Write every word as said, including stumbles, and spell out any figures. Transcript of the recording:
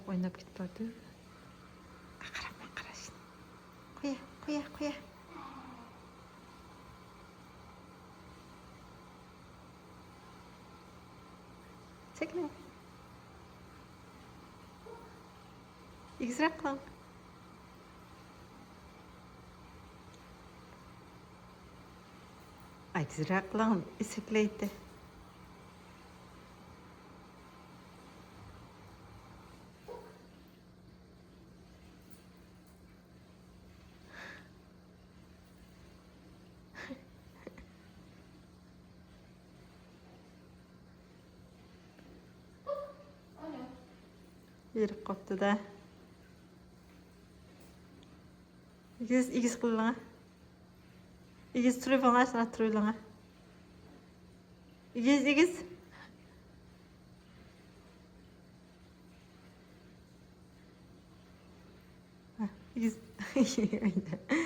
ئويناپ كېتىپ بارىدۇ. قاراپ قاراش. قويە، قويە، قويە. چەكمەڭ. ئېگىزرەك قىلىڭ. ئېگىزرەك قىلىڭ، ئېسەكلەيتتى. ھېرىپ قاپتۇ-دە. ئېگىز، ئېگىز قىلىڭ. ئېگىز تۇرۇۋېلىڭ، شۇنداق تۇرۇۋېلىڭ. ئېگىز، ئېگىز. ھە، ئېگىز.